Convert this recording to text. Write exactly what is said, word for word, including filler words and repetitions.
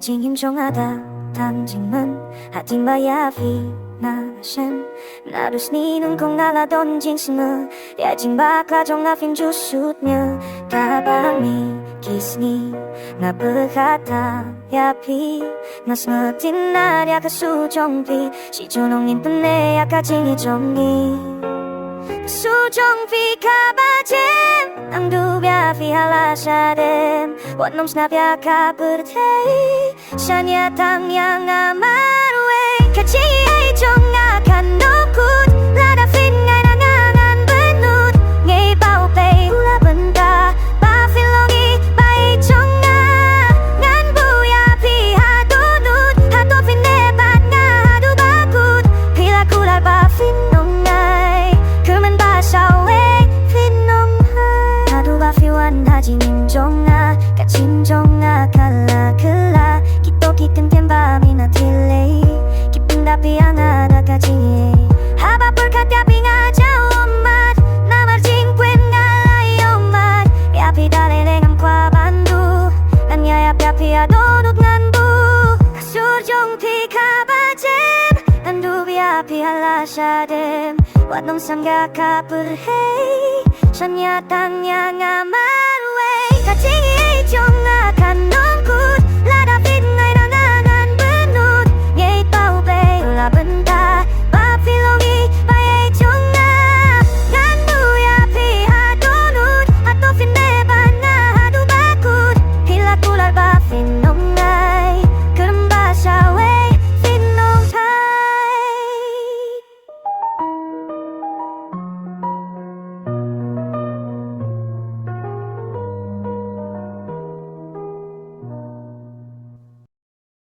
Jingim jong nga da tang jingmane, hadien ba ïa phi nga shem. Naduh sngi nyngkong nga la don jingsngew ïa jingbakla jong nga, phin ju shu ñiew. Kaba mih ki sngi nga pyrkhat ïa phi, nga sngew tynrai ïa ka sur jong phi. Shi junom ngin pyni ïa ka jingïeit jong ngi. Ka sur jong phi kaba jem, naduh ba phi ïaid la shadem, wat nym sngap ïa ka pyrthei. Shaniah tang ïa nga marwei, ka jingïeit jong nga kan ym kut. Lada phin ngai na nga ngan bynnud, ngi ba u Blei u la bynta. Ba phin long i ba ïeit jong nga, ngan buh ïa phi haduh nud. Hato phin neh bad nga haduh ba kut? Phi la kular ba phin ym ngai, kyrmen ba shawei phin ym hai. Naduh ba phi wan ha jingim jong nga, ka jingim jong nga ka la kylla. Kito ki kyntien ba mi na tip lei, ki pyndap ïa nga da ka jingïeit. Haba pyrkhat ïa phi nga jaw ummat, namar jingpynim nga la ïoh ummat. Ïa phi da lei lei ngam kwah ban duh, ngan ïaid ïa phi haduh nud ngan buh. Ka sur jong phi kaba jem, naduh ba phi ïaid la shadem, wat nym sngap ïa ka pyrthei. Shaniah tang ïa nga marwei, ka jingïeit jong nga kan ym kut. Lada phin ngai na nga ngan bynnud, ngi ba u Blei u la bynta.